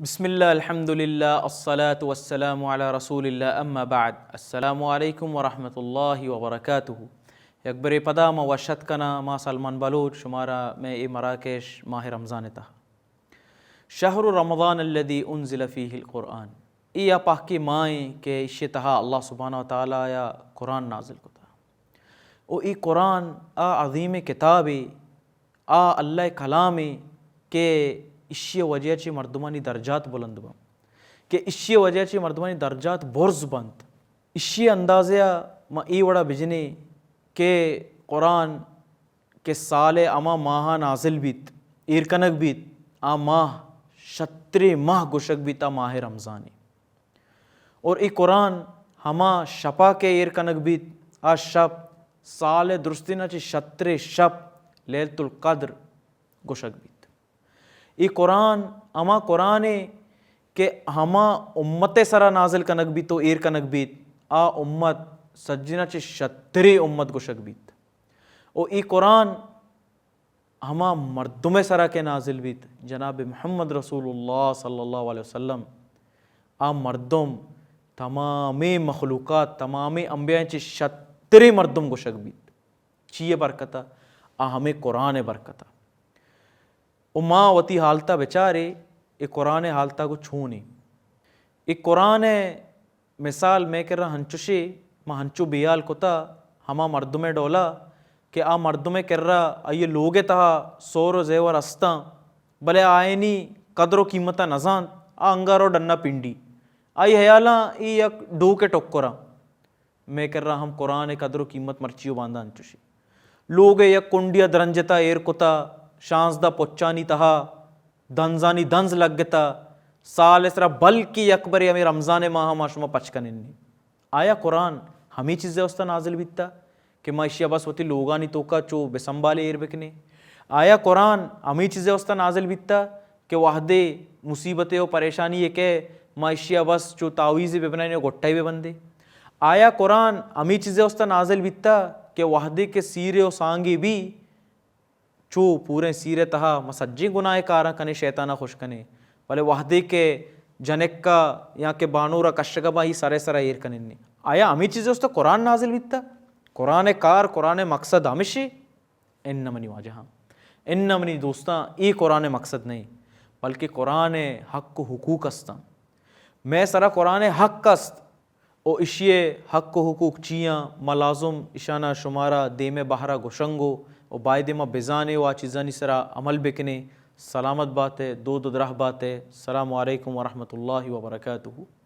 بسم اللہ، الحمدللہ، الصلاة والسلام علی رسول اللہ، اما بعد۔ السلام علیکم ورحمۃ اللہ وبرکاتہ۔ یک برے پدا ما وش اتک کناں، ما سلمان بلوچ، شمارا مئے اے مراکش ماہ رمضان ءِ تہا۔ شہر رمضان الذی انزل فیہ القرآن، اے آ پاکیں ماہ ایں کہ ایشی ءِ تہا اللہ سبحانہ و تعالیٰ ءَ قرآن نازل کتا۔ و اے قرآن آ عظیمیں کتابے، آ اللہ ءِ کلامے کہ ایشی ءِ وجہ ءَ چہ مردمانی درجات بلند بنت، کہ ایشی ءِ وجہ ءَ چہ مردمانی درجات برز بنت۔ ایشی ءِ اندازہ ءَ ما اے وڑا بجنیں کہ قرآن کہ سال ءِ ہما ماہ ءَ نازل بیت، ایر کنگ بیت، آ ماہ شتریں ماہ گوشگ بیت، آ ماہ رمضانے۔ اور اے قرآن ہما شپا کہ ایر کنگ بیت، آ شپ سال ءِ درستینا چہ شتریں شپ لیلۃ القدر گوشگ بیت۔ اے قرآن ہما قرآنے کہ ہما امت ءِ سرا نازل کنگ بیت و ایر کنگ بیت، آ امت سجینا چہ شتریں امت گوشگ بیت۔ و اے قرآن ہما مردم ءِ سرا کہ نازل بیت، جناب محمد رسول اللہ صلی اللہ علیہ وسلم، آ مردم تمامیں مخلوقات، تمامیں انبیاء چہ شتریں مردم گوشگ بیت۔ چی ءِ برکت ءَ؟ آ ہمے قرآن ءِ برکت ءَ۔ و ما وتی حالت ءَ بچارے، اے قرآن ءِ حالت ءَ گوں چون ایں؟ اے قرآن ءِ مثال مئے کرا ہنچوشے، ما ہنچو بیال کتا ہما مردم ءِ ڈولا کہ آ مردم ءِ کرا آئی ءِ لوگ ءِ تہا سور و زیور استاں، بلے آیانی قدر و قیمت ءَ نزانت، آ انگا رو ڈنا پنڈی۔ آئی ہیالاں اے یک ڈوک ءِ ٹکراں۔ مئے کرا ہم قرآن ءِ قدر و قیمت مرچی و باندا انچوشے۔ لوگ ءِ یک کنڈی ءَ درنجتا ایر کتا، شانزدہ پچانی تہا دنزانی دنز لگتا، سال ءِ سرا بلکہ یک برے ہمے رمضان ءِ ماہ ءَ ما شما پچ کنیں۔ آیا قرآن ہمے چیز ءِ واسطہ نازل بیتا کہ ما ایشی ءَ بس وتی لوگانی توکا چو بہ سنبھالے ایر بکنیں؟ آیا قرآن ہمے چیز ءِ واسطہ نازل بیتا کہ وہدے مصیبتے و پریشانی یے کئے، ما ایشی ءَ بس چو تعویذے بہ بنائیں و گٹا ئی بہ بندیں؟ آیا قرآن ہمے چیز ءِ واسطہ نازل بیتا کہ وہدے کہ سیرے و سانگے بی، چو پوریں سیر ءِ تہا ما سجیں گناہ ءِ کاراں کنیں، شیطان ءَ خوش کنیں، بلے وہدے کہ جنک ءَ یا کہ بانور ءَ کشگ ءَ باں، اے سر ءِ سرا ایر کنیں۔ آیا ہمے چیز ءِ واسطہ قرآن نازل بیتا؟ قرآن ءِ کار، قرآن ءِ مقصد ہمیشے؟ اناں منی واجہاں، اناں منی دوستاں، اے قرآن ءِ مقصد نہ ایں، بلکہ قرآن ءِ حق و حقوق استاں۔ مئے سرا قرآن ءِ حق است و ایشی ءِ حق و حقوق چی آں، ما لازم ایشاناں شمارا دیم ءِ بہرا گوشنگ و، و بایدے ما بزانیں و آ چیزانی سرا عمل بکنیں۔ سلامت بات ئے، دود و دراہ بات ئے۔ السلام علیکم ورحمۃ اللہ وبرکاتہ۔